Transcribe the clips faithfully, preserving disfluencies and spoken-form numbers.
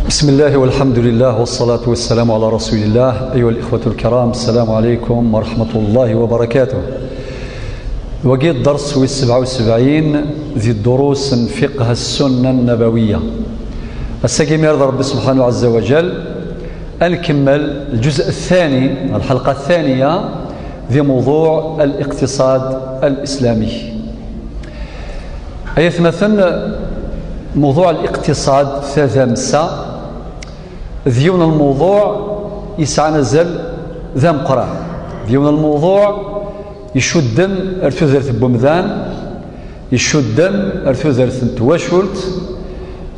بسم الله والحمد لله والصلاة والسلام على رسول الله. أيها الإخوة الكرام، السلام عليكم ورحمة الله وبركاته. Wagi dders wis sebɛa u sebɛin di ddurus n fiqh السنة النبوية. Ass-agi mi ara d Ṛebbi سبحانه عز وجل, ad nkemmel الجزء الثاني, الحلقة الثانية, di موضوع الاقتصاد الإسلامي. Ay atmaten, موضوع الاقتصاد, tadamsa, d yiwen n lmewḍuɛ yesɛan azal d ameqqran. D yiwen n lmewḍuɛ icudden ar tudert n wemdan, icudden ar tudert n twacult,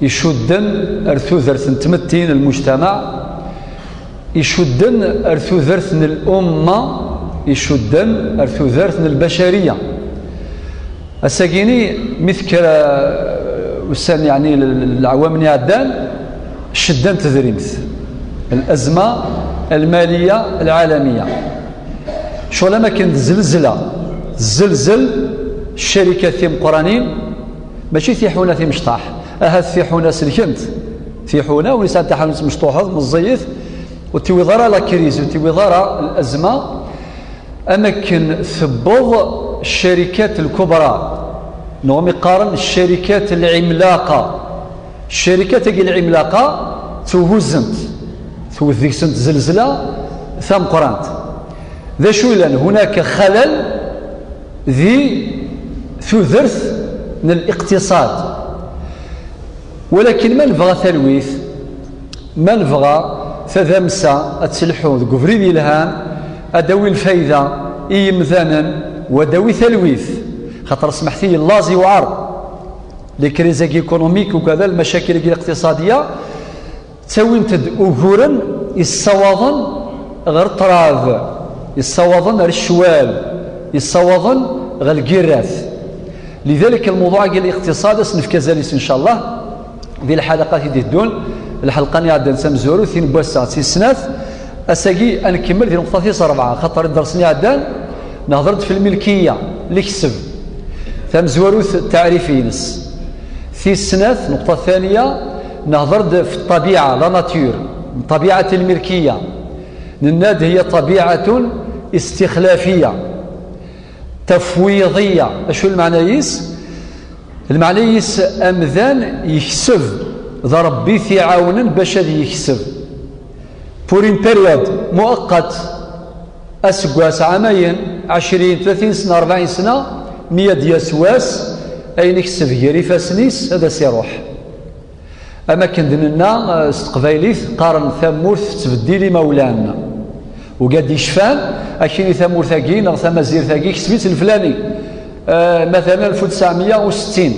icudden ar tudert n tmetti n lmujtamaɛ, icudden ar tudert n lumma, icudden ar tudert n lbacariya. Ass-agini, mi tekker, eh, ussan, yeɛni, l-, l-, leɛwam-nni iɛeddan, ccedda n tedrimt, الأزمة المالية العالمية. Ccɣel am akken d zzelzla, zzelzel ccarikat timeqqranin, mačči tiḥuna timecṭaḥ. Ahat tiḥuna selkent. Tiḥuna, win yesɛan taḥanut mecṭuḥet, meẓẓiyet, ur tiwiḍ ara la crise, ur tiwiḍ ara الأزمة, am akken tewweḍ ccarikat lkubra, neɣ mi qqaren ccarikat lɛimlaqa. Ccarikat-agi lɛimlaqa ttuhuzzent, tewwet deg-sent zzelzla tameqqrant. D acu yellan? هناك خلل di tudert n الاقتصاد. Walakin ma nebɣa talwit, ma nebɣa tadamsa ad telḥu deg ubrid yelhan, ad d-tawi lfayda i yimdanen, u ad d-tawi talwit, xaṭer smeḥt-iyi, laẓ yewɛer. Les crises-agi économiques, ukada, lmacakil-agi liqtiṣadiya, ttawint-d uguren yessawaḍen ɣer ṭṭrad, yessawaḍen ɣer ccwal, yessawaḍen ɣer lgirrat. Lidalik, lmewḍuɛ-agi n liqtiṣad, ad s-nefk azal-is, ncallah, di lḥalaqat i d-iteddun, lḥelqa-nni iɛeddan d tamezwarut, tin n wass-a d tis snat, ass-agi ad nkemmel di nneqṭa tis ṛebɛa, xaṭer i dders-nni iɛeddan, nehḍer-d f lmilkiya, lekseb. Tamezwarut, taɛrif-ines. Tis snat, nneqṭa ttaniya, nehḍer-d f ṭṭabiɛa, la nature, ṭṭabiɛa n lmilkiya. Nenna-d هي طبيعة استخلافية تفويضية. Acu lmeɛna-is? Lmeɛna-is, amdan yekseb, d Ṛebbi i t-iɛawnen bac ad yekseb. Pour une période مؤقتة, aseggas, ɛamayen, ɛecrin, tlatin sna, ṛebɛin sna, mi ad d-yas wass, ayen ikseb gar ifassen-is ad as-iṛuḥ. Am akken d-nenna, eh, s teqbaylit, qqaren tamurt tettbeddil imawlan. Ugad yecfan, akini tamurt-agi neɣ tamazirt-agi kesbit leflani. Eh, matalan, alef u tesɛemya u settin.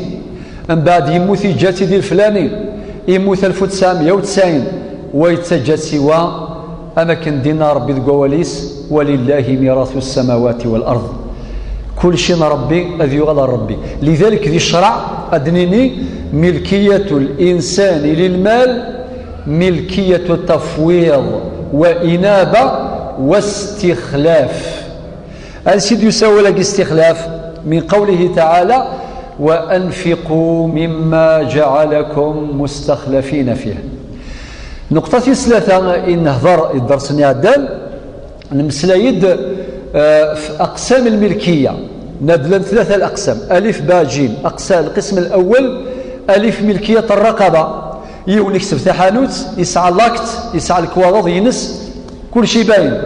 Mbeɛd yemmut, yeǧǧa-tt-id leflani. Yemmut alef u tesɛemya u tesɛin. Wa yettaǧǧa-tt i wa, am akken d-inna Ṛebbi deg wawal-is: ولله ميراث السماوات والأرض. Kulci n Ṛebbi ad yuɣal ɣer Ṛebbi. Lidalik, di ccṛeɛ, ad d-nini: ملكية الإنسان للمال ملكية تفويض وإنابة واستخلاف. Ansi d-yusa wawal-agi استخلاف? من قوله تعالى: وأنفقوا مما جعلكم مستخلفين فيه. Nneqṭa tis tlata i nehḍer i dders-nni iɛeddan, nemmeslay-d, eh, f أقسام الملكية. Nenna-d llan tlata الأقسام, alif, ba, jim. Aqsa-, القسم الأول, alif, ملكية الرقبة. Yiwen ikseb taḥanut, yesɛa l'acte, yesɛa lekwaɣeḍ-ines, kulci bayen.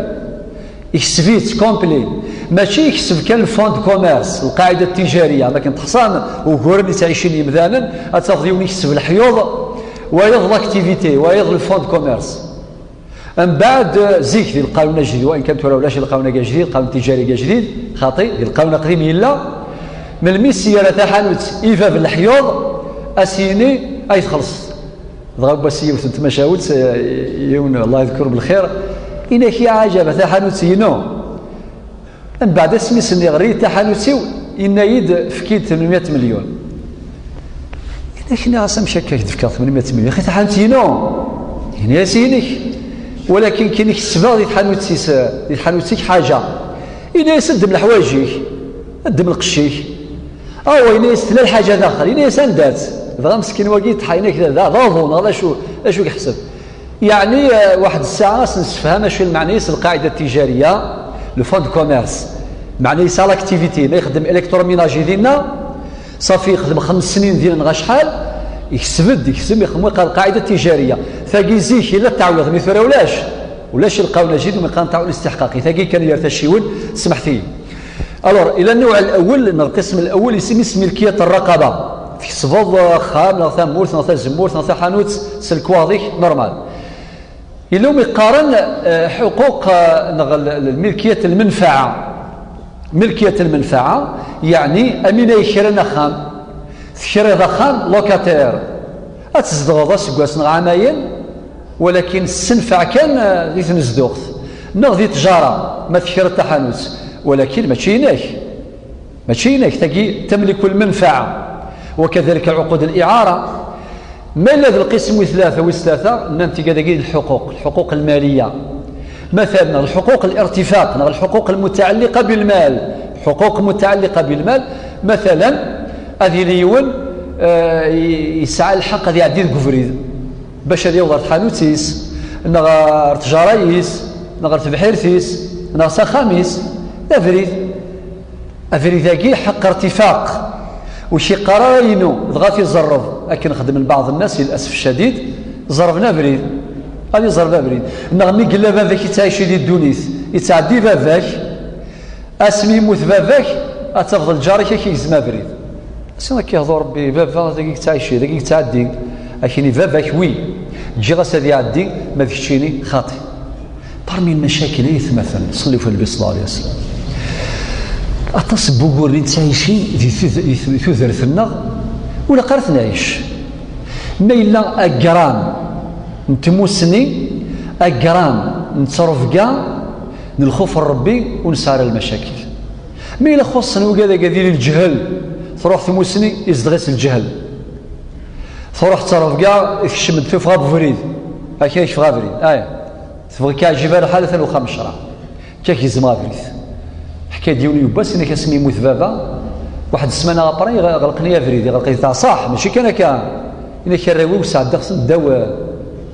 Ikseb-itt complet. Mačči ikseb kan le fonds de commerce, lqaɛida tijariya, am akken teḥṣam uguren i ttɛicin yimdanen, ad tafeḍ yiwen ikseb leḥyuḍ, wayeḍ l'activité, wayeḍ le fonds de commerce. Mbeɛd, zik di lqanun ajdid, wa in kan tura ulac lqanun-agi ajdid, lqanun tijari-agi ajdid, xaṭi, di lqanun aqdim yella, melmi s-yerra taḥanut i bab n leḥyuḍ, a s-yini ay txellṣeḍ. Dɣa n wass yiwet n tmacahut, eh, yiwen, Allah yedker belxir, ini-ak: "Ya ɛajaba, taḥanut-inu." Mbeɛd asmi s-nniɣ: "Err-iyi-d taḥanut-iw", yenna-yi-d: "Efk-iyi-d tmenmiyat melyon." Ini-ak, nniɣ-as: "Amek akka i k-d-fkeɣ tmenmiyat melyon? Axi taḥanut-inu!" Ini-as: "Inek." "Walakin kini kesbeɣ di tḥanut-is, di tḥanut-ik ḥaǧa." Ini-as: "Ddem leḥwayeǧ-ik, ddem lqecc-ik." Awa, yenna-yas: "Tella lḥaǧa daxel." Yenna-yas: "Anda-tt?" Dɣa meskin wagi yeṭṭeḥ, yenna-k: "Da, da, d aḍu, neɣ d acu?" Acu i yeḥseb? Yeɛni, eh, waḥed ssaɛa ad s-nessefham acu lmeɛna-is lqaɛida tijariya, le fonds de commerce. Meɛna yesɛa l'activité, ma yexdem électroménager dinna, safi yexdem xems snin dinna neɣ acḥal, yekseb-d, yekseb, yexdem, yeqqar lqaɛida tijariya. Tagi zik yella ttɛawiḍ, mi tura ulac. Ulac lqawna jid, mi qqaren ttɛawiḍ istiḥqaqi. Tagi kan gar taciwin, smeḥt-iyi. Alors, ila nnuɛ lawel, neɣ lqism lawel, isem-is milkiyat rraqaba. Tkesbeḍ axxam, neɣ tamurt, neɣ tazemmurt, neɣ taḥanut s lekwaɣeḍ-ik, normal. Yella umi qqaren, eh, ḥuquq, eh, neɣ l-, l-, milkiyat lmenfaɛa. Milkiyat lmenfaɛa, yeɛni, amin ay kran axxam. Tekriḍ axxam, locataire. Ad tzedɣeḍ aseggas neɣ ɛamayen, walakin ssenfeɛ kan, eh, di tnezduɣt, neɣ di ttjara, ma tekriḍ taḥanut, walakin mačči inek. Mačči inek, tagi tamliku lmenfaɛa. Wa kadalik ɛuqud liɛara. Ma yella d lqism wis tlata, wis tlata, nnan tga dagi lḥuquq, lḥuquq lmaliya. Matalen, lḥuquq lirtifaq, neɣ lḥuquq lmutɛalliqa bilmal. Lḥuquq mutɛalliqa bilmal, matalen, ad yili yiwen, eh, yesɛa lḥeqq ad iɛeddi deg ubrid bac ad yaweḍ ɣer tḥanut-is, neɣ ɣer tjara-is, neɣ ɣer tebḥirt-is, neɣ s axxam-is. D abrid. Abrid-agi ḥeqq irtifaq. Ur k-iqqar ara inu, dɣa tiẓerreḍ. Akken xedmen lbaɛḍ nnas, i lasef ccadid, ẓerben abrid. Ad iẓerb abrid. Neɣ mi yella baba-k yettɛici di ddunit, yettɛeddi baba-k, asmi yemmut baba-k, ad tafeḍ lǧar-ik ad k-igzem abrid. Si akka yehḍu Rebbi, baba, dagi yettɛici, dagi yettɛeddi. Akini baba-k, wi, ǧǧiɣ-as ad iɛeddi, ma d keččini, xaṭi. Parmi lmacakil ay atmaten, ṣelli ɣef Nnbi ṣellallahu ɛalayhi wasallam. Aṭas n wuguren i nettɛici di tud-, di tudert-nneɣ, ur ilaq ara ad t-nɛic. Ma yella agram n tmussni, agram n ttrebga, n lxuf n Rebbi, ur nesɛi ara lmacakil. Ma yella xuṣṣen wigad-agi ad yili lǧehel, truḥ tmussni, izdeɣ-itt lǧehel. Truḥ ttrebga, tekcem-d tuffɣa n ubrid. Akken i yeffeɣ abrid. Aya. Tebɣi k-iɛǧib ara lḥal, atan uxxam ccṛeɛ. Akka k-gezmeɣ abrid. Ḥka-d yiwen yewwas, inak asmi yemmut baba, waḥed ssmana après, ɣ-, ɣelqen-iyi abrid, ɣelqen-iyi, ṣaḥ, mačči kan akka. Inak arraw-iw sɛeddaɣ-ten ddaw,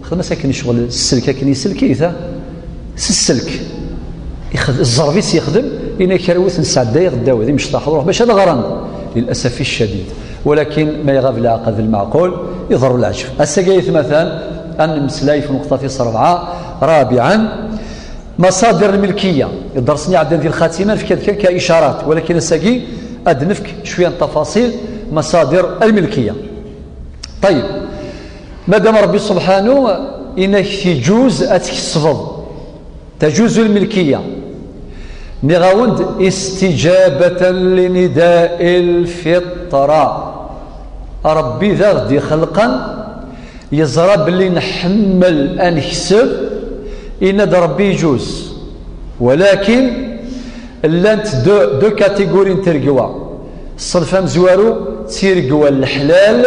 xdem-as akken ccɣel, sselk akken isselk-it, ha? S sselk. Ixd-, ẓẓerb-is yexdem, inak arraw-iw ten-sɛeddayeɣ ddaw, d imecṭaḥ, ruḥ bac ad ɣren. Lilasaf ccadid. Walakin ma iɣab leɛqel d lmeɛqul, iḍerru leɛǧeb. Ass-agi aytmaten, ad nemmeslay ɣef nneqṭa tis rebɛa, rabiɛan, maṣadir lmilkiya. Ddersen iɛeddan di lxatima, nefka-d kan ka icarat, walakin ass-agi ad d-nefk cwiya n tafaṣil, maṣadir lmilkiya. Ṭayyeb, madam Rebbi subḥanu, inak tiǧuz ad tkesbeḍ. Taǧuzu lmilkiya. Nniɣ-awen-d, istijabatan li nida'i lfitra. Rebbi d aɣ-d-ixelqen, yeẓra belli nḥemmel ad nekseb, yenna-d Rebbi iǧuz. Walakin llant deux, deux catégories n tiregwa. Ṣṣenf amezwaru d tiregwa n leḥlal,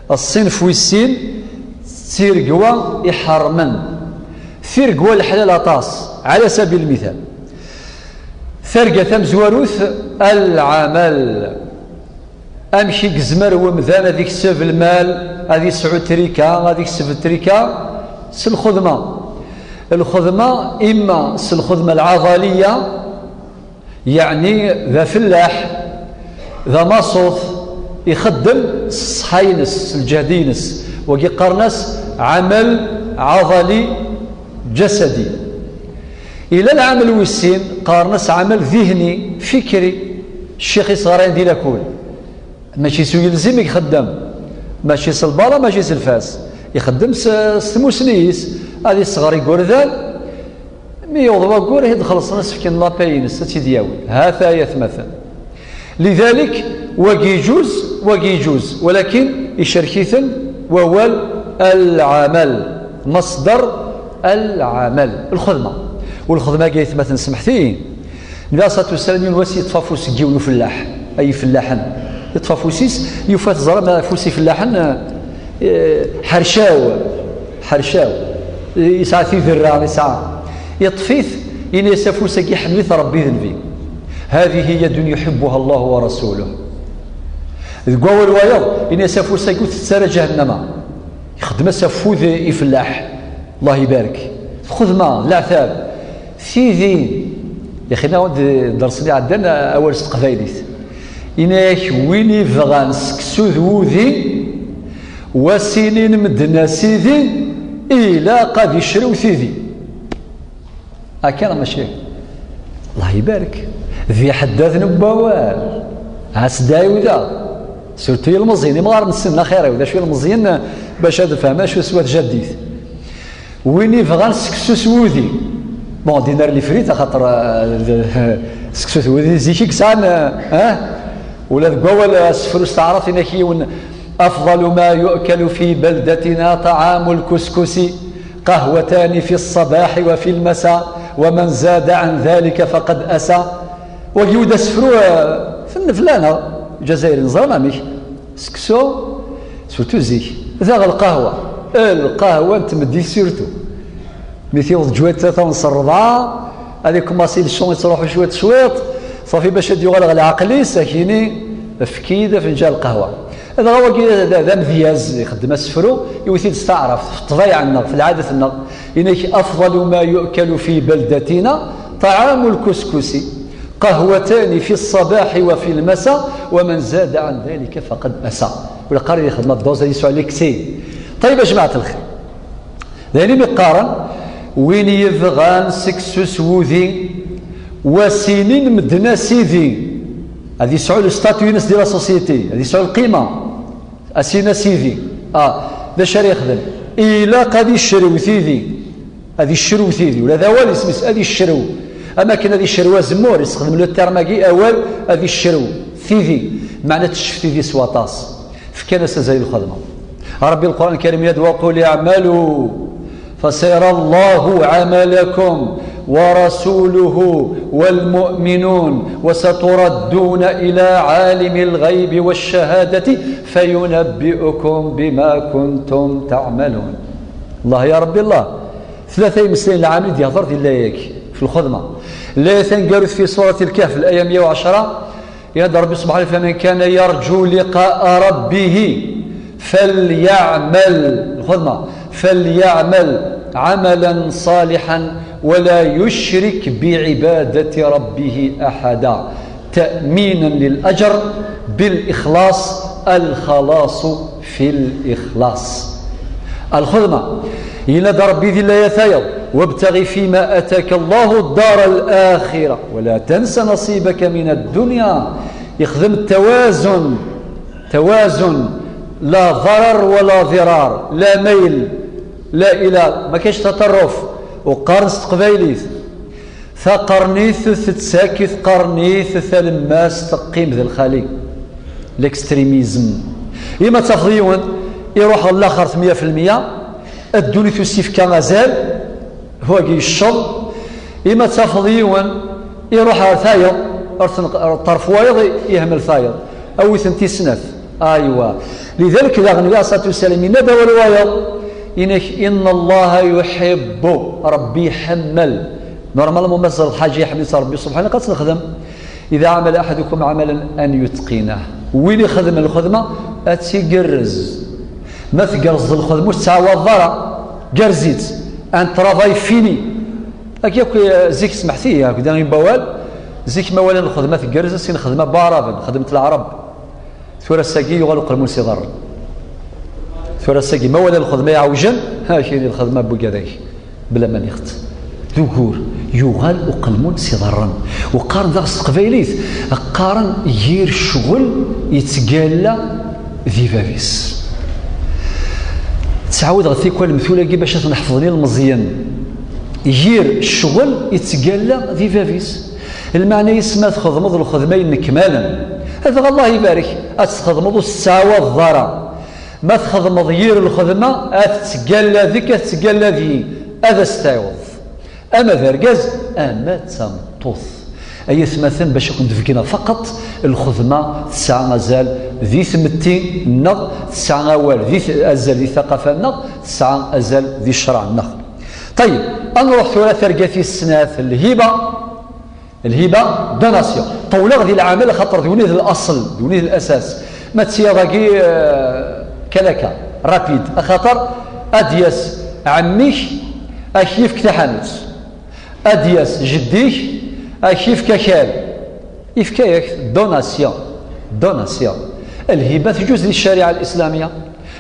ṣṣenf wis sin d tiregwa iḥermen. Tiregwa leḥlal aṭas, ɛala sabil lmithal. Targa tamezwarut, lɛamal. Amek i yezmer wemdan ad ikseb lmal, ad isɛu trika, ad ikseb trika? S lxedma. Lxedma, imma s lxedma lɛaḍaliya, yeɛni d afellaḥ, d amaṣut, ixeddem s ṣṣeḥḥa-ines, s lǧehd-ines. Wagi qqaren-as ɛamal ɛaḍali ǧasadi. Ila lɛamal wis sin, qqaren-as ɛamal dihni, fikri. Ccix isɣarayen di lakul. Mačči s ugelzim i ixeddem. Mačči s lbala, mačči s lfas. Ixeddem s, s tmusni-is. Ad isɣer igerdan. Mi yewweḍ waggur, ad xellṣen asefk n lapay-ines, ad tt-id-yawi. Ha-t-a ay atmaten. Lidalik, wagi iǧuz, wagi iǧuz. Walakin icerk-iten wawal lɛamal. Maṣdar lɛamal. Lxedma. U lxedma-agi ay atmaten, semḥet-iyi. Nnbi alayhi ṣṣalatu wassalam yiwen wass yeṭṭef afus seg yiwen ufellaḥ, ay ifellaḥen. Yeṭṭef afus-is, yufa, teẓram, afus ifellaḥen, eh, ḥercaw, ḥercaw. Yesɛa tiderra, yesɛa. Yeṭṭef-it, yenna-yas afus-agi iḥemmel-it Rebbi d Nnbi. هذه يد يحبها الله ورسوله. Deg wawal wayeḍ, yenna-yas afus-agi ur tettu ara ǧahennama. Xdem-as afud i fellaḥ. Allah ibarek. Xedma d leɛtab. Tidi. Yaxi-nna d-, dersen iɛeddan awal s teqbaylit. Ini-ak, win ibɣan seksu d wudi, wa s-inin medden a sidi, ilaq ad icrew tidi. Akka neɣ mačči? Allah ibarek. D iḥeddaden n wawal. Ɛas dɛiwda. Surtout ilmeẓyen, imɣaren ssnen axir-iw. D acu ilmeẓyen, bac ad fhem acu s wat jaddit. Win ibɣan seksu s wudi. Bon, dinner les frites, axaṭer, euh, de-, seksu s wudi, zik i yesɛan, euh, hein? Ula deg wawal, euh, asefru s taɛrabt, inak yiwen, أفضل ما يؤكل في بلدتنا طعام الكسكس، قهوتان في الصباح وفي المساء، ومن زاد عن ذلك فقد أساء. Wagi d asefru, euh, fell-, fell-aneɣ, Lezzayer, neẓra amek. Seksu, surtout zik. Daɣ lqahwa. Lqahwa n tmeddit surtout. Mi tiweḍ ǧwayet tlata ɣer rebɛa, ad ikumasi le son yettruḥu cwiṭ cwiṭ, ṣafi bac ad yuɣal ɣer leɛqel-is, ad k-yini, efk-iyi-d afenǧal lqahwa. Dɣa wagi d, d, d amedyaz, ixeddem asefru, iwet-it s taɛrabt, f ṭṭbayeɛ-nneɣ, f lɛadat-nneɣ. Inak, أفضل ما يؤكل في بلدتنا طعام الكسكس، قهوتان في الصباح وفي المساء، ومن زاد عن ذلك فقد أساء. Wala qqar di xedma ddoz ad yesɛu l'excès. Ṭayeb, a jmaɛt lxir. D ayen imi qqaren, win yebɣan seksu s wudi, wa s-inin medden a sidi. Ad yesɛu le statut-ines di la société, ad yesɛu lqima. A s-inin a sidi. Ah, d acu ara yexdem? Ilaq ad icrew tidi. Ad icrew tidi. Ula d awal isem-is ad icrew. Am akken ad icrew azemmur, yessexdem le terme-agi, awal ad icrew. Tidi. Meɛna teccef tidi s waṭas. Fkan-as azal i lxedma. Ṛebbi Lqur'an Lkarim yenna-d, وقل اعملوا فسيرى الله عملكم ورسوله والمؤمنون وستردون إلى عالم الغيب والشهادة فينبئكم بما كنتم تعملون. Allah, ya Ṛebbi, Allah. Tlata imeslayen lɛamli d-yehder di layek, f lxedma. Layet taneggarut fi surat Lkehf, laya meyya u ɛecṛa, yenna-d Ṛebbi subḥanahu, فمن كان يرجو لقاء ربه فليعمل, lxedma, فليعمل عملا صالحا ولا يشرك بعبادة ربه أحدا. تأمينا للأجر بالإخلاص، الخلاص في الإخلاص. Lxedma, yenna-d Ṛebbi di layat-aya, وابتغ فيما آتاك الله الدار الآخرة ولا تنس نصيبك من الدنيا. Ixdem tawazun, tawazun, la ḍarar wala ḍirar, la mayl, la ila, ma kac taṭerruf, u qqaren s teqbaylit. Taqernit tettak i tqernit, talemmast teqqim d lxali. L'extrémisme. Ima tafeḍ yiwen iruḥ ɣer laxert meyya fi lmeyya, ddunit ur s-yefka azal, wagi yecceḍ. Ima tafeḍ yiwen iruḥ ɣer tayeḍ, ɣer tneq-, ɣer ṭṭerf wayeḍ, yehmel tayeḍ. Awi-tent i snat. Aywa. Lidalik daɣen, Nabi alayhi ṣṣalatu wassalam yenna-d awal wayeḍ, inak, إن الله يحب, Ṛebbi iḥemmel. Normalement, ma tzerreḍ ḥaǧa iḥemmel-itt Ṛebbi subḥanahu, ad tt-nexdem. إذا عمل أحدكم عملا أن يتقنه. Win ixedmen lxedma, ad tt-igerrez. Ma tgerrzeḍ lxedma, ur tettɛawadeḍ ara. Gerrez-itt. Un travail fini. Akka akk, eh, zik smeḥt-iyi, akk da i wawal. Zik ma walan lxedma tgerrez, ad s-inin lxedma n waɛraben, xedmet leɛrab. Tura ass-agi yuɣal uqelmun s iḍarren. Tura ass-agi, ma wala lxedma iɛewjen, ha, kini lxedma n bugadag, bla ma nixet. D ugur, yuɣal uqelmun s iḍarren. U qqaren daɣ s teqbaylit, qqaren yir ccɣel yettgalla di bab-is. Ttɛawdeɣ tikwal mtul-agi bac ad ten-ḥefḍen ilmeẓyen. Yir ccɣel yettgalla di bab-is. Lmeɛna-is ma txedmeḍ lxedma yennekmalen, dɣa Allah ibarek, ad tt-txedmeḍ ur s-tettɛawadeḍ ara. Ma txedmeḍ yir lxedma, ad tettgalla deg-k, ad tettgalla deg-i, ad as-tɛiwdeḍ. Ama d argaz, ama d tameṭṭut. Ay atmaten, bac ad ken-d-beggneɣ faqeṭ, lxedma tesɛa azal di tmetti-nneɣ, tesɛa awal di t-, azal di taqafa-nneɣ, tesɛa azal di ccṛeɛ-nneɣ. Ṭayyeb, ad nruḥ tura targa tis snat, lhiba. Lhiba, donation. Ṭewleɣ di lɛamal, axaṭer d win i d laṣel, d win i d lasas. Ma d tiyaḍ-agi, eh, kalaka. Rapide, axaṭer ad d-yas ɛemmi-k ad k-yefk taḥanut, ad d-yas jeddi-k ad k-yefk akal. Yefka-yak donation. Donation. Lhiba teǧǧuz di ccariɛa lislamya.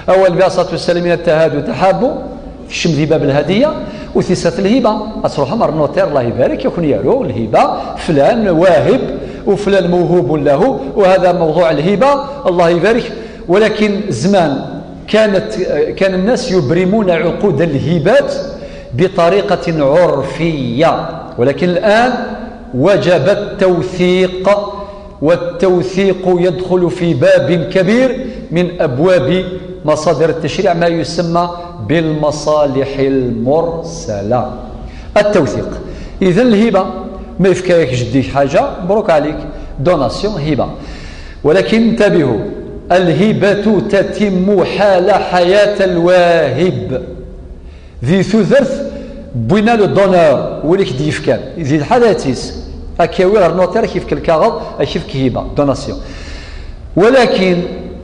Awal Nabi alayhi ṣṣalatu wassalam, "Ina tahadu taḥabu", tekcem di bab lhadiya, u tis-at lhiba. Ad truḥem ar notaire, Allah ibarek, ad ken-yaru lhiba, flan wahib, u flan mawhubun lahu, u hada mawḍuɛ lhiba, Allah ibarek. Walakin zman كانت، كان الناس يبرمون عقود الهبات بطريقة عرفية، ولكن الآن وجب التوثيق، والتوثيق يدخل في باب كبير من أبواب مصادر التشريع، ما يسمى بالمصالح المرسلة. التوثيق. إذن الهبة، ما يفكاك جديك حاجة، مبروك عليك، donation، هبة. ولكن انتبهوا، الهبة تتم حال حياة الواهب. Di tudert, wwin-as le donneur, win i k-d-yefkan. Di lḥalat-is, ad k-yawi ɣer notaire, ad k-yefk lkaɣeḍ, ad k-yefk hiba, donation. Walakin,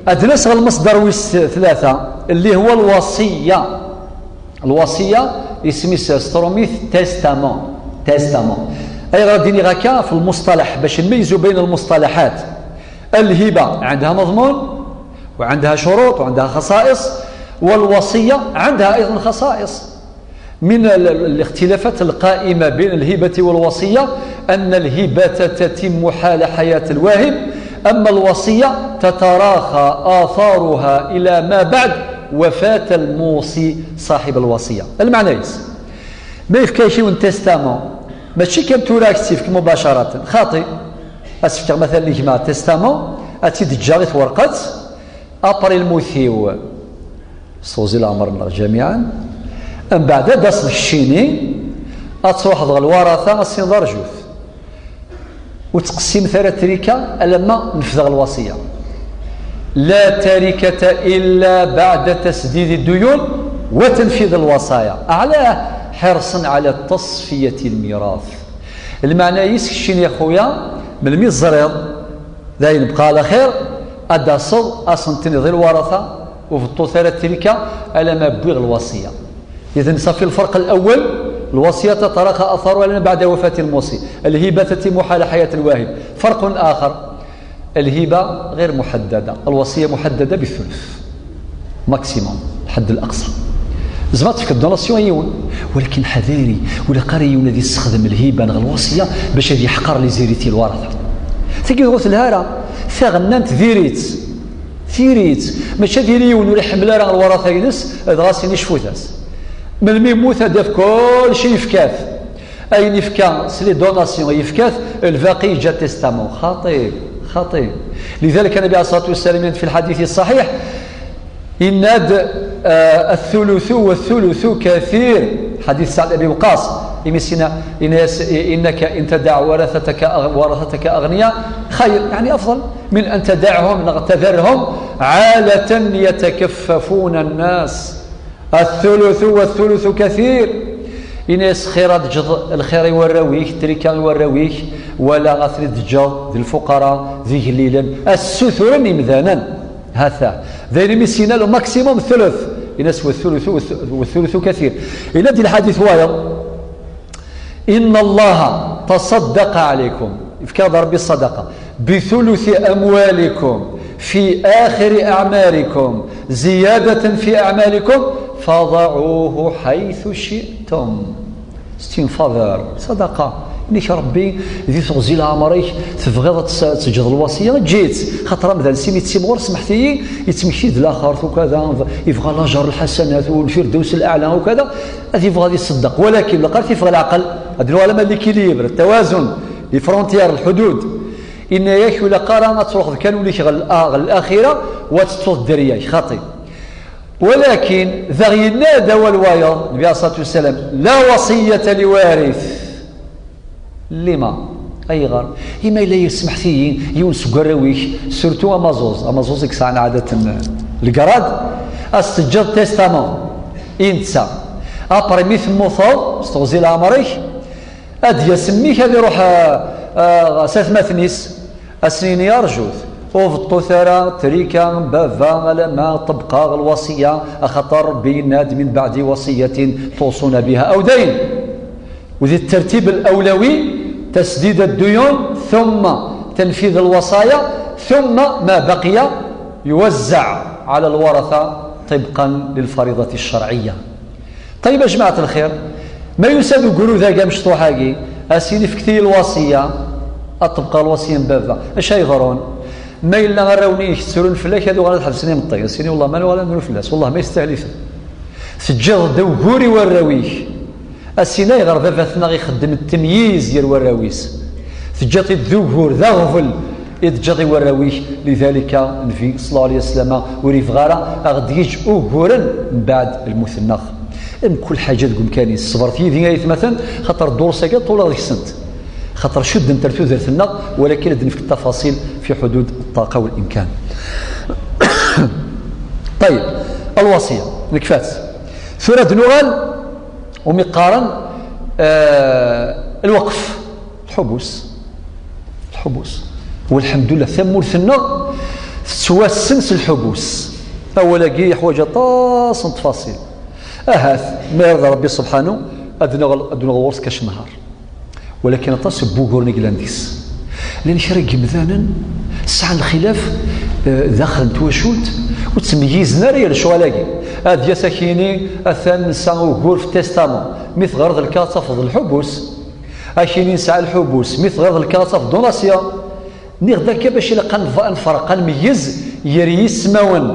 ad d-nas ɣer lmeṣdar wis tlata, اللي هو الوصية. Lwasiya, isem-is s trumit testament. Testament. Ayɣer ad d-iniɣ akka ɣef lmuṣṭalaḥ, bac nmeyzu bayn lmuṣṭalaḥat. الهبة عندها مضمون، وعندها شروط، وعندها خصائص، والوصية عندها أيضًا خصائص. من ال-، ال-، الاختلافات القائمة بين الهبة والوصية أن الهبة تتم حال حياة الواهب، أما الوصية تتراخى آثارها إلى ما بعد وفاة الموصي صاحب الوصية. Lmeɛna-is, ma yefka-ak yiwen testament, mačči kan tura ad k-tt-yefk mubacaratan, xaṭi. Ad s-fkeɣ, matalan, i gma testament, ad tt-id-ǧǧeɣ i twerqet, après lmut-iw, s teɣzi leɛmer-nneɣ ǧamiɛan, mbeɛd ad d-taseḍ keččini, ad truḥeḍ ɣer lwarata, ad s-tiniḍ: "Rjut, ur ttqessimet ara trika alamma nefdeɣ lwasiya." لا تركة إلا بعد تسديد الديون وتنفيذ الوصايا، علاه؟ حرصا على تصفية الميراث. Lmeɛna-is keččini, a xuya, melmi teẓriḍ d ayen bqa ɛla xir, ad d-taseḍ, ad sen-tiniḍ i lwarata, ur beṭṭut ara trika alamma wwiɣ lwasiya. إذن صافي، الفرق الأول، الوصية تتراخى آثارها لنا بعد وفاة الموصي، الهبة تتم حال حياة الواهب. فرق آخر، الهبة غير محددة، الوصية محددة بالثلث maximum، الحد الأقصى. زعما تفك الدوناسيون يون، ولكن حذاري، ولا قاري يون هذه يستخدم الهبة نغ الوصية باش هذه يحقر لي زيريتي الورثة. تيجي يقول لها راه ثغننت ديريت، ديريت، ماشي ديري يون ولا يحمل راه الورثة ينس، هذا غاسي نشفوثاس. من الميموت هذا في كل شيء يفكاث. Ayen yefka s les donations yefka-t, lbaqi yeǧǧa testament. Xaṭi, xaṭi. لذلك النبي عليه الصلاة والسلام في الحديث الصحيح، yenna-d, آه، الثلث والثلث كثير. حديث سعد بن أبي وقاص. Imi s-yenna, yenna-yas: "إنك إن تدع ورثتك أغ-، ورثتك أغنياء خير، يعني أفضل من أن تدعهم، تذرهم عالة يتكففون الناس." الثلث والثلث كثير. Yenna-yas: "Xir ad teǧǧeḍ lxir i warraw-ik, trika i warraw-ik, wala ad ten-id-teǧǧeḍ d lfuqara, d igellilen, ad ssuturen imdanen." Hata. D ayen imi s-yenna le maximum thuluth. Yenna-yas: "والثلث، والثلث كثير." Yenna-d di lḥadit wayeḍ: "إن الله تصدق عليكم." Yefka-d Ṛebbi ṣṣadaqa. "بثلث أموالكم في آخر أعماركم زيادة في أعمالكم فضعوه حيث شئتم." C'est une faveur, ṣṣadaqa. Nek Ṛebbi, di teɣzi leɛmer-ik, tebɣiḍ ad tes-, teǧǧeḍ lwasiya, eǧǧ-itt. Xaṭer amdan s imi yettimɣur, smeḥt-iyi, yettmekti-d laxert, ukada, yebɣa lajer lḥasanat, u lfirdews leɛla, ukada, ad yebɣu ad iṣeddeq. Walakin, lqar tifeɣ leɛqel, ad nuɣal ama l'équilibre, التوازن, les frontières, lḥudud. Yenna-yak, ur ilaq ara ad truḥeḍ kan ul-ik ɣer l-, ɣer laxira, u ad tettuḍ dderya-k, xaṭi. Walakin, daɣ yenna-d awal wayeḍ, Nnbi alayhi ṣṣalatu wassalam: "لا وصية لوارث." Lima? Ayɣer? Imi yella yesmeḥt-iyi yiwen seg warraw-ik, surtout amaẓuẓ, amaẓuẓ i yesɛan ɛadat n legrad, ad s-teǧǧeḍ testament i netta. Après, mi temmuteḍ, s teɣzi leɛmer-ik, ad d-yas mmi-k, ad iruḥ, ah, ah, s atmaten-is, ad sen-yini: "Rjut, Ur beṭṭut ara trika n baba alamma ṭebqeɣ lwasiya, axaṭer Rebbi yenna-d: "Min baɛdi wasiyatin tuṣuna biha aw dayn." وذي الترتيب الأولوي تسديد الديون، ثم تنفيذ الوصايا، ثم ما بقي يوزع على الورثة طبقا للفريضة الشرعية. طيب يا جماعة الخير، ma yusa-d ugrud-agi amecṭuḥ-agi, a s-yini: "Fket-iyi lwasiya, ad ṭebqeɣ lwasiya n baba." Acu ay yeḍrun? Ma yella arraw-nni-inek ttrun fell-ak, ad uɣalen ad ḥebsen imeṭṭi. A s-yini: "Wellah ma nuɣal ad nru fell-as, wellah ma yestahel-iten." Teǧǧiḍ-d ugur i warraw-ik. A s-yini: "Ayɣer baba-tneɣ ixeddem ttemyiz gar warraw-is?" Teǧǧiḍ-t-id d ugur, d aɣbel i d-teǧǧiḍ i warraw-ik. Lidalika, Nnbi, ṣella Llahu ɛalayhi wa sallam, ur yebɣi ara a ɣ-d-yeǧǧ uguren mbeɛd lmut-nneɣ. Mkul ḥaǧa deg umkan-is. Ṣebret yid-i ay atmaten, xaṭer ddurus-agi ṭuleɣ deg-sent. Xaṭer cuddent ar tudert-nneɣ, walakin ad d-nefk ttafaṣil fi ḥudud ṭṭaqa wal imkan. Ṭayeb, lwasiya, nekfa-tt. Tura ad d-nuɣal umi qqaren, eh, lweqf, lḥubus. Lḥubus. Walḥemdullah, tamurt-nneɣ tettwassen s lḥubus. Awal-agi yeḥwaǧ aṭas n ttfaṣil. Ahat, ma irḍa Rebbi subḥanu, ad nuɣal, ad nuɣal ɣur-s kac nnhar. Walakin aṭas n wuguren i yellan deg-s. Llan kra n yemdanen sɛan lxilaf, eh, daxel n twacult, ur ttmeyyizen ara yir lecɣal-agi. Ad yas ad k-yini: "Atan nesɛa ugur f testament, mi teɣreḍ lkaɣeḍ tafeḍ lḥubus." Ad k-yini: "Nesɛa lḥubus, mi teɣreḍ lkaɣeḍ tafeḍ donation." Nniɣ-d akka bac ilaq ad nf-, ad nferq, ad nmeyyez gar yismawen,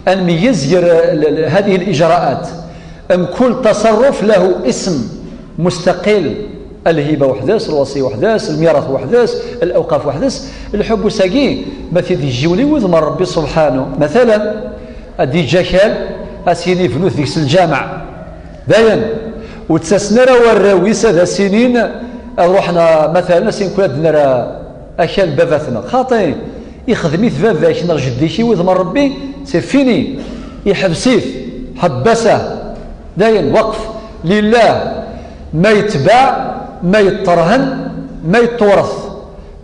ad nmeyyez gar, eh, l-, l-, هذه الإجراءات. Mkul تصرف له اسم مستقل. Lhiba weḥd-s, lwasiya weḥd-s, lmirat weḥd-s, lawqaf weḥd-s. Lḥubus-agi, ma t-id-yejjiwel i wudem n Rebbi subḥanu, matalan, ad d-yeǧǧ akal, a s-yini: "Bnut deg-s lǧameɛ." Dayen, ur ttasen ara warraw-is ad as-inin, ad ruḥen, a, matalan, a s-inin: "Kul ad d-nerr akal n baba-tneɣ." Xaṭi, ixdem-it baba-k neɣ jeddi-k i wudem n Rebbi, c'est fini. Iḥbes-it, ḥebbasah. Dayen, waqf lillah. Ma yetbaɛ, ma yetterhen, ma yetturet.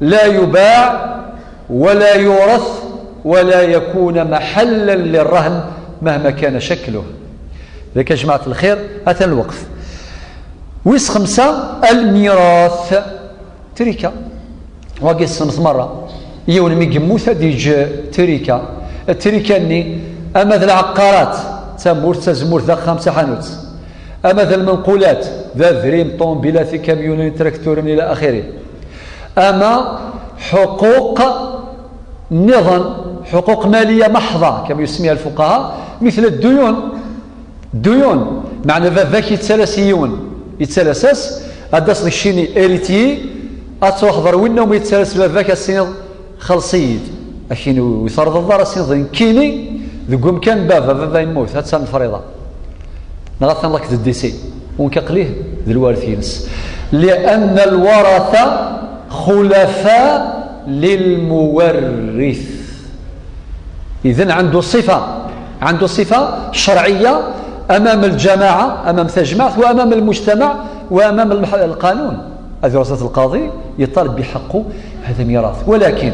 لا يباع ولا يورث ولا يكون محلا للرهن مهما كان شكله. Yak a jmaɛt lxir, atan lweqt. Wis xemsa, lmirat. Trika. Wagi tessnemt merra. Yiwen mi yemmut ad yeǧǧ trika. Trika-nni, ama d lɛeqqarat, d tamurt, d tazemmurt, d axxam, d taḥanut. Ama d lmenqulat, d adrim, ṭṭumubilat, ikamyunen, itrakturen, ila axiri. Ama ḥuquq nniḍen, حقوق مالية محضة, كما يسميها الفقهاء, مثل الديون. Dduyun, meɛna baba-k yettalas i yiwen, yettalas-as, ad d-taseḍ keččini héritier, ad truḥeḍ ɣer winna umi yettalas baba-k, ad s-tiniḍ: "Xelleṣ-iyi-d." Akin ur terḍeḍ ara, ad s-tiniḍ: "Nekkini deg umkan n baba, baba yemmut, ha-tt-an lefriḍa." Neɣ atan lak d ddisi, unka qlih d lwaret-ines. لأن الورثة خلفاء للمورث. إذن عنده صفة، عنده صفة شرعية أمام الجماعة، أمام تجمعت، وأمام المجتمع، وأمام المح-، القانون. هذه رصة القاضي يطالب بحقه، هذا ميراث. ولكن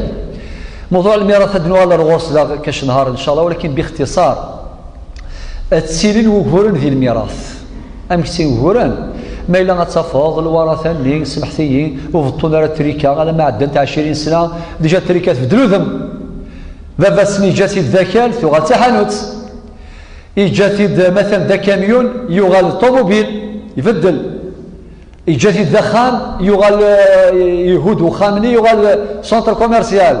موضوع الميراث هذا نوال الغوص لا كاش نهار إن شاء الله، ولكن باختصار. Ad ttilin wuguren di lmirat. Amek ttilin wuguren? Ma yella ad tafeḍ lwarata-nni, smeḥt-iyi, ur beṭṭun ara trika, alamma ɛeddant ɛecrin sna, déjà trika tbeddel udem. Baba-tsen yeǧǧa-t-id d akal, tuɣal d taḥanut. Yeǧǧa-t-id, matan, d akamyun, yuɣal d ṭumubil, ibeddel. Yeǧǧa-t-id d axxam, yuɣal, eh, ihudd uxxam-nni, yuɣal d centre commercial.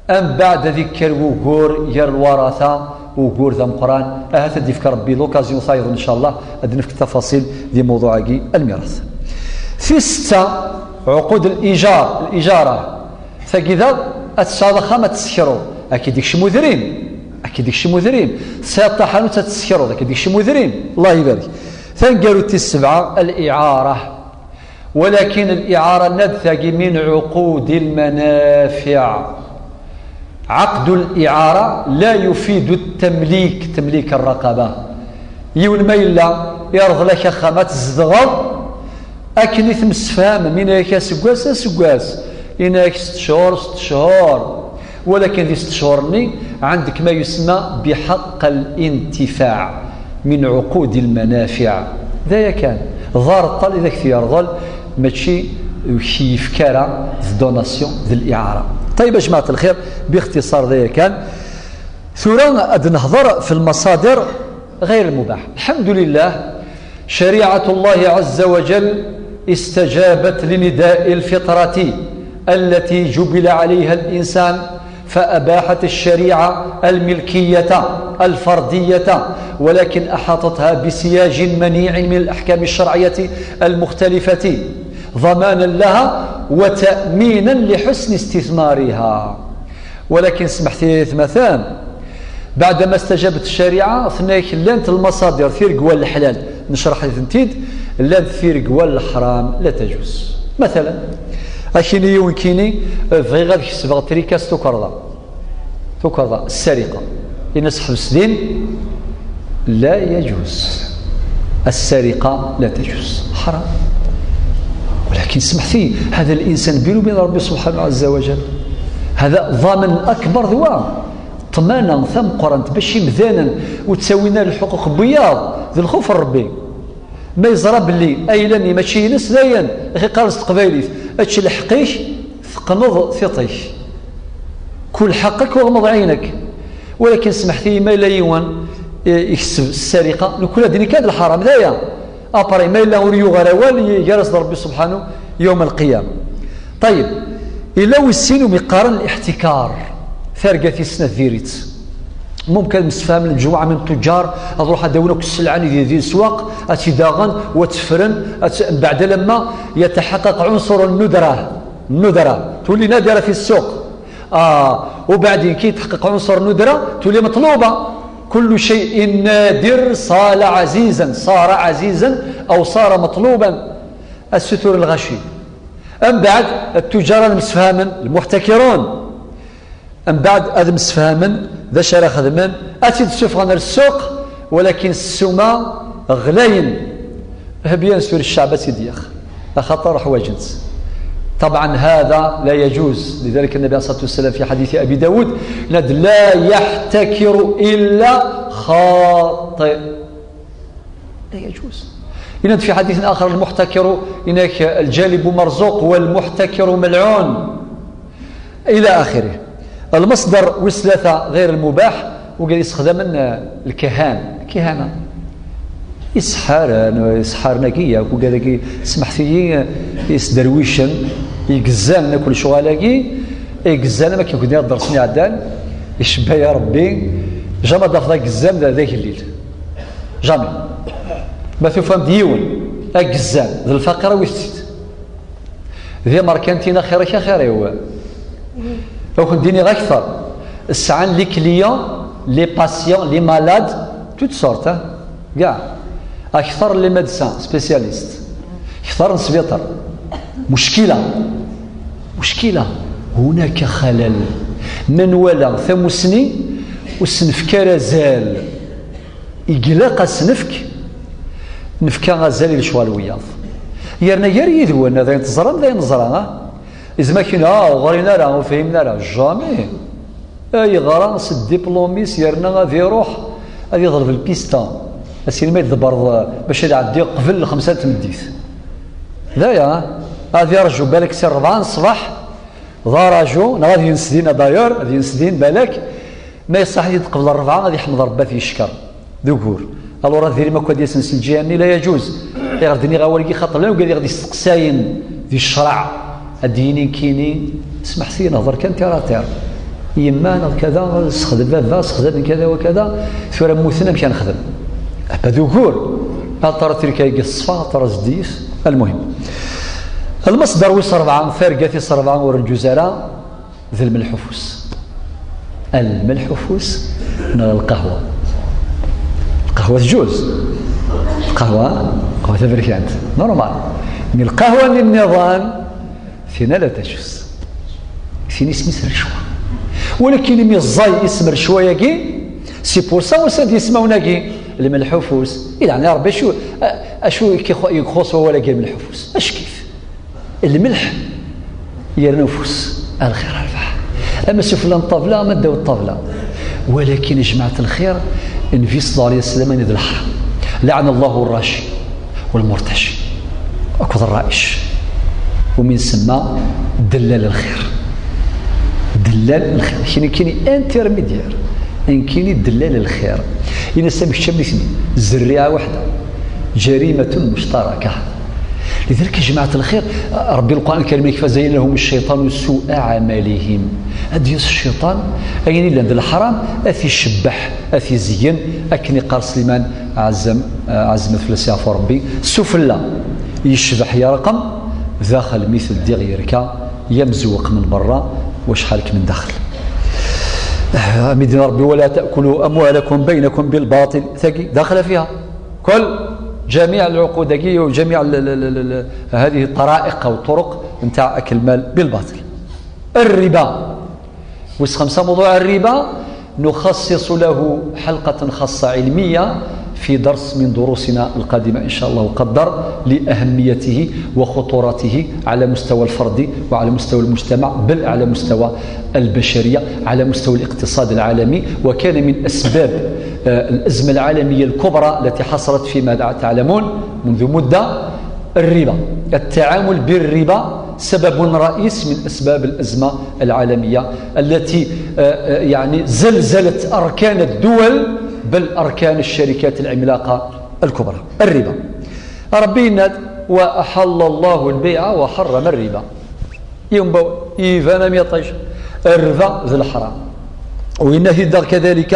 Ambeɛd ad ikker wugur gar lwarata, ugur d ameqqran. Ahat ad d-yefk Rebbi l'occasion tayeḍ, ncallah, ad d-nefk tafaṣil di mawḍuɛ-agi, lmirat. Tis setta, ɛuqud lijar, lijara. Tagi daɣ, ad tesɛuḍ axxam ad tessekruḍ, ad k-id-ikcem udrim, ad k-id-ikcem udrim. Tesɛiḍ taḥanut ad tessekruḍ, ad k-id-ikcem udrim. Allah ibarek. Taneggarut tis sebɛa, liɛara. ولكن الإعارة ندثة من عقود المنافع. عقد الإعارة لا يفيد التمليك، تمليك الرقبة. Yiwen ma yella yerḍel-ak axxam ad tzedɣeḍ, akken i temsefhamem, yenna-ak aseggas, aseggas, yenna-ak sett cchur, sett cchur. Walakin di sett cchur-nni عندك ما يسمى بحق الانتفاع من عقود المنافع. D aya kan. Ḍar ṭṭal i d ak-t-yerḍel, mačči ur k-yefka ara d donation, d l'iɛara. طيب يا جماعة الخير, باختصار d aya kan. Tura ad nehḍer في المصادر غير المباح. الحمد لله، شريعة الله عز وجل استجابت لنداء الفطرة التي جبل عليها الإنسان، فأباحت الشريعة الملكية الفردية، ولكن أحاطتها بسياج منيع من الأحكام الشرعية المختلفة ضمانا لها وتأمينا لحسن استثمارها. ولكن سمحتي يا ثمثان، بعدما استجابت الشريعة، ثناك لانت المصادر ثيرك ولا الحلال، نشرح لي ثنتيد، لانت ثيرك ولا الحرام لا تجوز. مثلا، أكيني يونكيني، بغيغ أذ كسبغ تريكاس توكرضا. توكرضا، السرقة. إن صاحب السدين لا يجوز. السرقة لا تجوز. حرام. ولكن سمحتي، هذا الإنسان بينه وبين ربي سبحانه عز وجل. هذا ضامن أكبر ذوا. طمانة ثم قرنت باش يمدانا وتساوينا الحقوق بياض ذي الخوف الربي. ما يزرى باللي أيلاني ماشي ينس داين، أخي قارس تقبايليت، أتش الحقيش ثقنض ثيطيش. كل حقك وغمض عينك. ولكن سمحتي ما لا يوان يكسب السرقة، نكون هذه كان الحرام دايا. أبري ما لا أوريو غراوال يجرس ربي سبحانه يوم القيامة. طيب، إلا وسينو مقارن الاحتكار، ثرقة السنة ديريت. ممكن مستفهم من مجموعة من التجار، أروح أدونك السلعة اللي دي السواق، أتي داغن وتفرن، أت-، بعد لما يتحقق عنصر الندرة، الندرة تولي نادرة في السوق. آه، وبعدين كي يتحقق عنصر الندرة تولي مطلوبة. كل شيء نادر صار عزيزا، صار عزيزا أو صار مطلوبا. الستور الغشي. أم بعد التجار المسفهمن، المحتكرون. أم بعد هذا مسفهمن ذا شرا خدمن، أتي تسفغن السوق، ولكن السومة غلين. بيان سور الشعب سيديخ، خاطر حواجنت. طبعا هذا لا يجوز، لذلك النبي عليه الصلاة والسلام في حديث أبي داود: "لا يحتكر إلا خاطئ". لا يجوز. إن في حديث آخر: "المحتكر إنك الجالب مرزوق والمحتكر ملعون". إلى آخره. المصدر وسلثة غير المباح، وقال يستخدم الكهان، كهانة. يسحر، يسحر نقية، وقال لك: "سمحتي، يسدرويشن، يقزان كل شغالكي، يقزان ما كيكون يهضر سني عدان، يشبه يا ربي، جامع دافضا قزان ذا ذاك الليل". جامي. ما تفهم ديون، أقزام، ذا الفقير ويفتت. ذي مركنتينا خيرك يا خيري هو. لو كنت ديني أكثر. السعان les clients, les patients, les malades, toutes sortes, ها. كاع. أكثر les médecins spécialistes. أكثر نسبيطر. مشكلة. مشكلة. هناك خلل. من ولا ثمسني وسنفكار زال. Iglaq ad s-nefk, nefka azal i lecɣal wiyaḍ. Yerna gar yid-wen, d ayen teẓram, d ayen neẓra, ah? Izem akin, ah, ur ɣrin ara, ur fhimen ara, jamais. Ay ɣran s diplôme-is, yerna ad iruḥ, ad iḍleb lpista. Asin ma yedbeṛ bac ad iɛeddi qbel lxemsa n tmeddit. D aya, ah? Ad irǧu balak si ṛebɛa n ṣṣbeḥ, d araju, neɣ ad yens din, d'ailleurs, ad yens din, balak, ma yeṣṣaḥ ad yi-d-qbel ṛṛebɛa, ad iḥmed Ṛebbi ad t-yeckeṛ. D ugur. Alors, ad dirim akk ad yasen s lǧiha-nni, la yajuz. Ayɣer d-nniɣ awal-agi xaṭer llan wigad i ɣ-d-yesteqsayen di ccreɛ, ad d-yini nekkini, smeḥt-iyi, nehḍer kan terre à terre. Yemma neɣ kada, sexdem baba, sexdem kada wa kada, tura mmuten, amek ara nexdem? Aba d ugur. Aṭer tirka-agi teṣfa, aṭer azdiyet. Almuhim. Lmasdar wis ṛebɛa, targa tis ṛebɛa ur nǧuz ara, d lmelḥufus. Lmelḥufus neɣ lqahwa. Lqahwa tǧuz. Lqahwa, lqahwa taberkant. Normal. Mais lqahwa-nni nniḍen, tina la tajuz. Tin isem-is rrecwa. Walakin imi ẓẓay isem rrecwa-yagi, c'est pour ça usan-d yismawen-agi, lmelḥufus. I leɛnaya Ṛebbi, acu, acu i k-ixu-, ixuṣ wawal-agi lmelḥufus? Ackif. Lmelḥ yerna ufus, a lxir a rrbeḥ. Ama sufella n ṭṭabla, ama ddaw ṭṭabla. Walakin, a jmaɛat lxir, Nnbi ṣella Llahu ɛalayhi wa sallam, ini d lḥram. Laɛna Llahu rraci, walmurtaci, akked rra'ic. Wumi nsemma dellal lxir. Dellal lxir. Kini, kini intermédiaire. Nekkini dellal lxir. Ini-as am kečč am nitni. Zerriɛa waḥda. Jarimatun muctaraka. لذلك, a jmaɛat lxir, Rebbi, Lqur'an Lkarim, yekfa, zayyana lahum ccayṭanu su'a amalihim. Ad d-yas cciṭan, ayen yellan d leḥram, ad t-icebbeḥ, ad t-izeyyen, akken iqqar Sliman Ɛazem, Ɛazem ad fell-as yeɛfu Rebbi, sufella yecbeḥ yerqem, daxel mi teddiɣ yerka, ya mzewweq min berra, wacḥal-k min daxel. Am i d-yenna Rebbi, ولا تأكلوا أموالكم بينكم بالباطل. Tagi, داخلة فيها كل جميع العقود-agi وجميع ال-، ال-، ال-، ال-، هذه الطرائق أو الطرق نتاع أكل المال بالباطل. الربا. Wis xemsa, موضوع الربا نخصص له حلقة خاصة علمية في درس من دروسنا القادمة إن شاء الله قدر، لأهميته وخطورته على مستوى الفرد وعلى مستوى المجتمع، بل على مستوى البشرية، على مستوى الاقتصاد العالمي. وكان من أسباب، آه، الأزمة العالمية الكبرى التي حصلت فيما تعلمون منذ مدة، الربا. التعامل بالربا سبب رئيس من أسباب الأزمة العالمية التي، آه، آه، يعني زلزلت أركان الدول، بل أركان الشركات العملاقة الكبرى. الربا. Rebbi yenna-d: وأحل الله البيع وحرم الربا. Yiwen n wawal, iban am yiṭij, rrba d leḥram. وينهي الدار كذلك،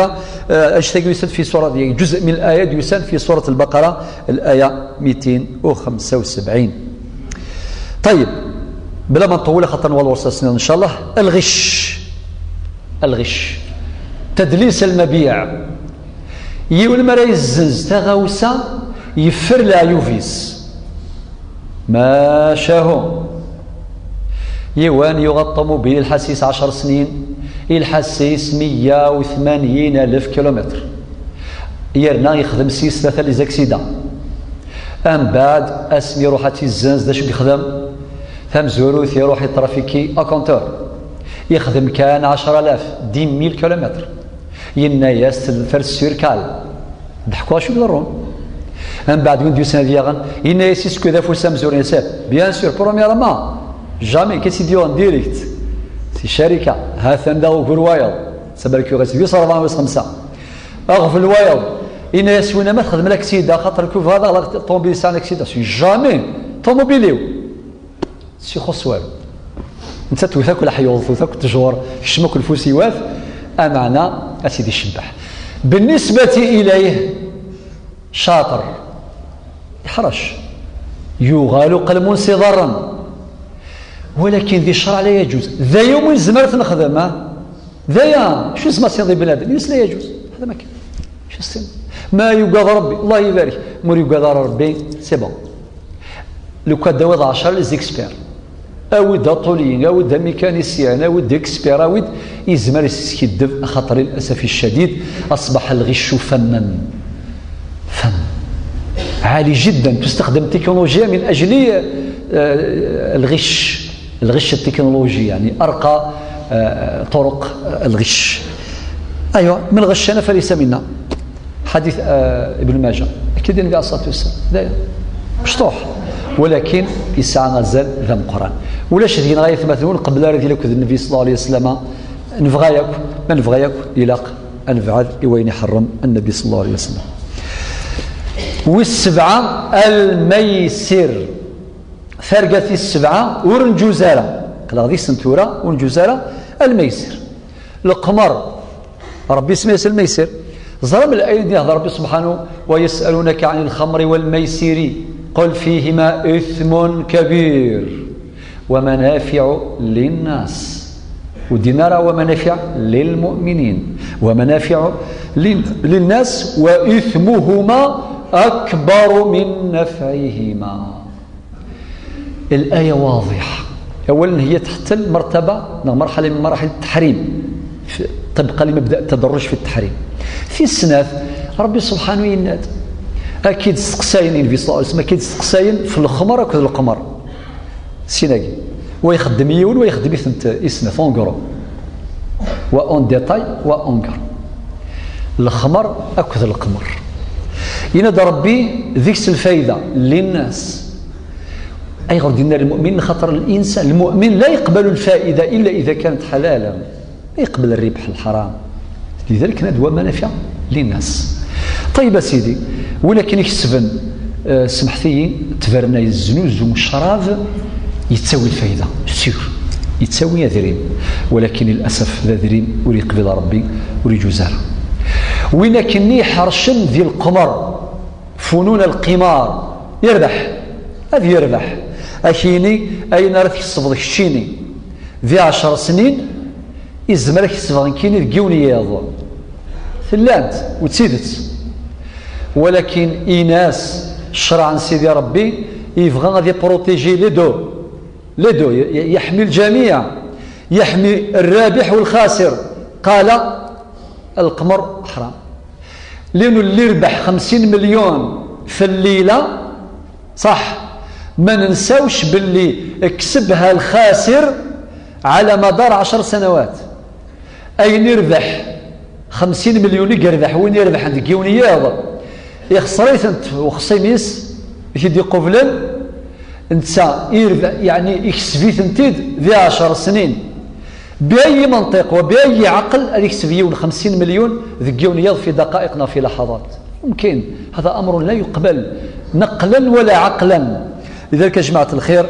آه، أشتكي يسد في سورة، جزء من الآيات يسد في سورة البقرة، الآية ميتين وخمسة وسبعين. طيب، بلا ما نطول، خاطر نوال ورساسنا إن شاء الله. الغش، الغش، تدليس المبيع. Yiwen mi ara yezzenz taɣawsa, yeffer leɛyub-is. Macahu. Yiwen yuɣ ṭumubil, ilḥa-s-is ɛecr snin, ilḥa-s-is meyya u tmanyin alef kilumitr. Yerna yexdem s-is tlata les accidents. Ambaɛd, asmi iruḥ ad tt-izzenz, d acu i yexdem? Tamezwarut, iruḥ itrafiki à compteur. Yexdem kan ɛecr alaf, dix mille kilomètres. Yenna-yas: "Teffer sur cale." Ḍeḥku acu yeḍerrun. Ambaɛd, win d-yusan ad yaɣen, yenna-yas: "Isku d afus amezwaru." Yenna-yas: "Bien sûr, premièrement, jamais, qu'est-ce qui dure en direct? Si ccarika, ha-t-an daɣ ugur wayeḍ." Sabarki uɣis, wis rebɛa, wis xemsa. Aɣbel wayeḍ, yenna-yas: "Win ma txedm laksida, xaṭer ku bɣa daɣ ṭumubil yesɛan laksida." "Si jamais, ṭumubil-iw." Si xuṣ walu. Netta twet akk leḥyuḍ, twet akk ttjur, kecm akk lfusiwat, ameɛna ad tt-id-icebbeḥ. Bennisbati ilayh, caṭer, iḥrec, yuɣal uqelmun s iḍarren. Walakin di ccreɛ la yaǧuz. D aya umi nezmer ad t-nexdem, ah? D aya, acu yesma siḍi bnadem? Yus la yaǧuz. Xdem akken. Acu yessin? Ma yugad Rebbi, Allah ibarek. Ma ur yugad ara Rebbi, c'est bon. Lukan d-tawiḍ ɛecra les experts, awi-d aṭulyi, awi-d amikanisyan, awi-d expert, awi-d, yezmer ad yeskiddeb, axaṭer للأسف الشديد أصبح الغش فما. فما عالي جدا، تستخدم التكنولوجيا من أجل، آه، الغش، الغش التكنولوجي، يعني أرقى، آه، طرق، آه، الغش. أيوة، من غشنا فليس منا. Ḥadit, ah, Ibn Maǧa. Akka i d-yenna Nnbi ɛalayhi ṣṣalatu wassalam. D aya. Mecṭuḥ. Walakin yesɛa azal d ameqqran. Ulac deg-neɣ ay atmaten ur nqebbel ara di laked Nnbi ṣella Llahu ɛalayhi wa sallam. Nebɣa yakk, ma nebɣa yakk, ilaq ad nebɛed i wayen iḥerrem Nnbi ṣella Llahu ɛalayhi wa sallam. Wis sebɛa, almaysir. Targa tis sebɛa, ur nǧuz ara. Aql-aɣ deg-sen tura, ur nǧuz ara, almaysir. Leqmer. Rebbi isemma-yas lmaysir. Ẓram laya i d-yehder Rebbi subḥanahu: "ويسألونك عن الخمر والميسر قل فيهما إثم كبير ومنافع للناس." Ur d-yenni ara: "ومنافع للمؤمنين ومنافع لل-، للناس وإثمهما أكبر من نفعهما." الآية واضحة. أولا، هي تحتل مرتبة، مرحلة من مراحل التحريم، في، طبقا لمبدأ التدرج في التحريم. Tis snat, Rebbi subḥanahu yenna-d, ad k-id-steqsayen, Nnbi ṣella Llahu ɛalayhi wa sallam, ad k-id-steqsayen f lexmer akked leqmer. Sin-agi. Wa ixeddem yiwen, wa ixeddem-itent i snat, en gros. Wa en détail, wa en grand. Lexmer akked leqmer. Yenna-d Rebbi deg-s lfayda, linnas. Ayɣer d-yenna lmu'min? Xaṭer l'insan, lmu'min la yeqbalu lfaida illa ida kanat ḥalala. Ma yeqbel rribeḥ lḥaram. Lidalik, yenna-d wa manafiɛ linnas. Ṭayib a sidi, win akken ikesben, eh, semḥet-iyi, ttberna yeznuzu ccrab, yettawi lfayda, sûr, yettawi adrim, walakin lil'asaf d adrim ur yeqbil Rebbi, ur yeǧuz ara. Win akken iḥercen di lqemr, funun lqimar, yerbeḥ, ad yerbeḥ. Ad k-yini ayen ara tkesbeḍ keččini di ɛecr snin, izmer ad k-kesbeɣ nekkini deg yiwen yiḍ. Tellant, u d tidet. Walakin inas, ccṛeɛ n Sidi Rebbi yebɣa ad iprotiji les deux. Les deux, y-, y-, yeḥmi lǧamiɛ, yeḥmi rrabiḥ u lxasir. Qala, lqemr ḥram. Linu llirbeḥ xemsin milyun fi lleyla, صح، ma nensawx belli ksebha lxasir ɛla madar ɛecr sanawat. Ayen irbeḥ xemsin milyun i yerbeḥ win irebḥen deg yiwen yiḍ, ixṣer-itent uxṣim-is i t-id-iqublen, netta irbeḥ, yeɛni ikseb-itent-id di ɛecr snin. بأي منطق وبأي عقل ad ikseb yiwen xemsin milyun deg yiwen yiḍ في دقائق neɣ في لحظات؟ ممكن. هذا أمر لا يقبل نقلا ولا عقلا. لذلك يا جماعة الخير،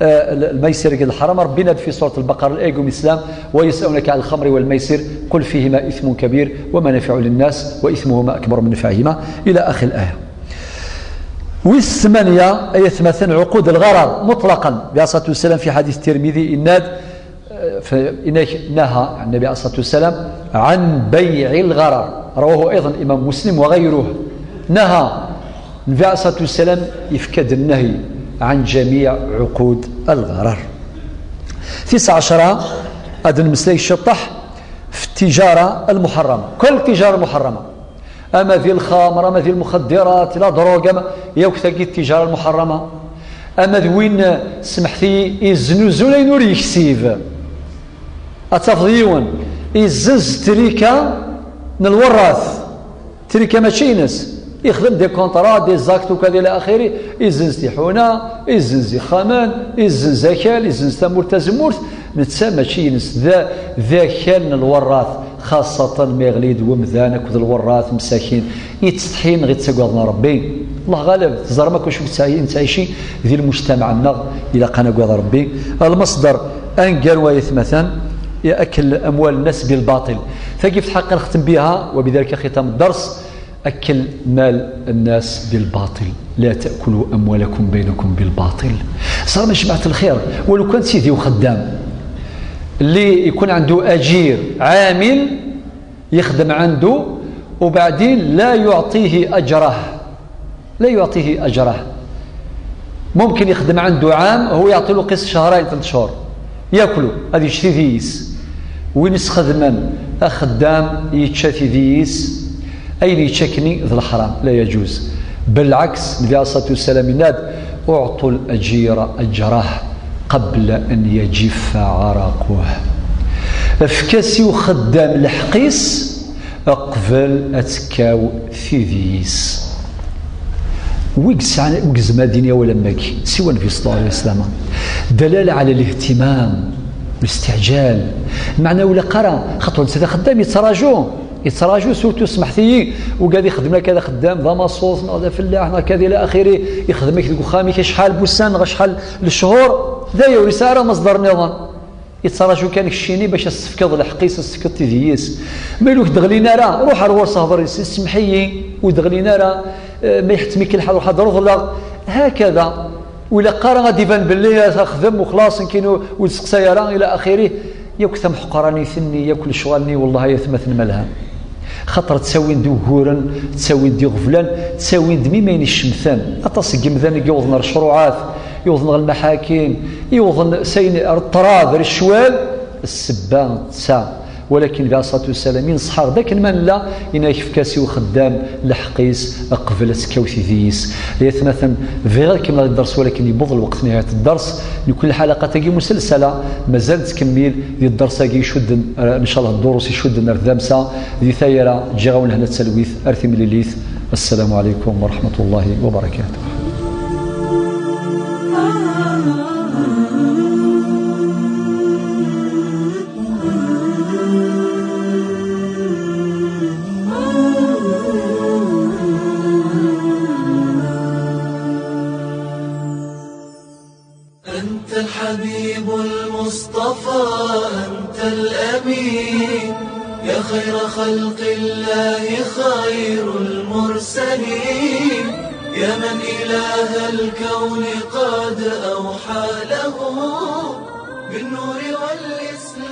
آه، الميسر قد حرم ربنا في سورة البقرة الآية يقول الإسلام: ويسألونك عن الخمر والميسر قل فيهما إثم كبير ومنافع للناس وإثمهما أكبر من نفعهما، إلى آخر الآية. Wis tmanya, ay atmaten, عقود الغرر مطلقا. Bi aṣatu wassalam fi ḥadis Tirmidi, yenna-d, eh, f-, yenna-k, نهى النبي عليه الصلاة والسلام عن بيع الغرر. رواه أيضا الإمام مسلم وغيره. نهى النبي عليه الصلاة والسلام, yefka-d النهي عن جميع عقود الغرر. Tis ɛecra, ad nmeslay ciṭṭaḥ f التجارة المحرمة. كل التجارة المحرمة. Ama di lxamr, ama di lmuxeddirat, la drogue, ama yakk tagi d tijara lmuḥerrama. Ama d win, semḥet-iyi, iznuzun ayen ur yeksib. Ad tafeḍ yiwen izzenz trika n lwerrat, trika mačči ines, ixdem des contrats, des actes, ukad ila axiri, izzenz tiḥuna, izzenz ixxamen, izzenz akal, izzenz tamurt tazemmurt, netta mačči ines, d, d akal n lwerrat. Xaṣṣatan ma yeɣli-d wemdan akked lwerrat msakin, yettsetḥi neɣ yettaggaḍen Rebbi. Allah ɣaleb, teẓram akk acu nettɛi-, nettɛici di lmujtamaɛ-nneɣ, ilaq ad nagad Rebbi. Lmeṣder aneggaru ay atmaten, akl amwal nnas bilbaṭil. Tagi f tḥaqa nxetem biha, wa bidalika xitam dders, akl mal nnas bilbaṭil. La ta'kulu amwalakum baynakum bilbaṭil. Teẓram a jmaɛt lxir, walu kan d sidi uxeddam, اللي يكون عنده أجير عامل يخدم عنده وبعدين لا يعطيه أجره، لا يعطيه أجره. ممكن يخدم عنده عام، هو يعطي له قسط شهرين، ثلاث شهور، ياكلوا، هذه يشتي ذيس. وين يسخدمن أخدام يتشاتي ذيس، أين يتشكني ذا الحرام، لا يجوز. بالعكس، النبي عليه الصلاة والسلام يناد: اعطوا الأجير أجره قبل أن يجف عرقه. Efk-as i uxeddam lḥeqq-is qbel ad tekkaw tidi-is. Wi yesɛan, wi yezmer ad d-yini awal am wagi, siwa Nnbi ṣella Llahu ɛalayhi wa sallam. Dalala ɛala lihtimam, listiɛǧal. Meɛna ur ilaq ara, xaṭer netta d axeddam, yettraǧu. Yettraǧu, surtout, semḥet-iyi, ugad ixeddem akka d axeddam, d amaṣuṣ, neɣ d afellaḥ, neɣ kada ila axiri, ixdem-ak deg uxxam-ik acḥal n wussan, neɣ acḥal n lecɣur, d aya, ur yesɛi ara masdar nniḍen. Yettraǧu kan keččini bac as-tefkeḍ lḥeqq-is, as-tefkeḍ tidi-is. Ma ur k-d-ɣlin ara, ruḥ ar ɣur-s hḍer-is, semḥ-iyi, ur d-ɣlin ara, eh, ma iḥettem-ik lḥal, ruḥ ad reḍleɣ. Hakada. Ur ilaq ara ad d-iban belli axdem u xlaṣ, nekkini ur d-seqsay ara, ila axiri. Yakk tamḥeqranit-nni, yakk lecɣal-nni, wellah ay atmaten malha. Xaṭer ttawin-d uguren, ttawin-d iɣeblan, ttawin-d mima ayen icemten. Aṭas n yimdanen i yewwḍen ɣer ccruɛat, yewwḍen ɣer lmaḥakim, yewwḍen s ayen ɣer ṭṭrad, ɣer ccwal. Ssebba d ta. Walakin, di ṣṣatu wassalam, ineṣḥa-ɣ-d akken ma nella, yenna-k efk-as i uxeddam lḥeqq-is, qbel ad tekkaw tidi-is. Ay atmaten, bɣiɣ ad kemmleɣ di dders, walakin yewweḍ lweqt n nihayat dders. Nekk lḥalaqat-agi musalsala, mazal tettkemmil di dders-agi icudden, eh, ncallah ddurus icudden ar tdamsa. Di tayra, ǧǧiɣ-awen lehna d talwit, ar timlilit. Assalamu alaikum wa rahmatullahi wa barakatuh. أنت الحبيب المصطفى، أنت الأمين، يا خير خلق الله، خير المرسلين، يا من إله الكون قد أوحى له بالنور والإسلام.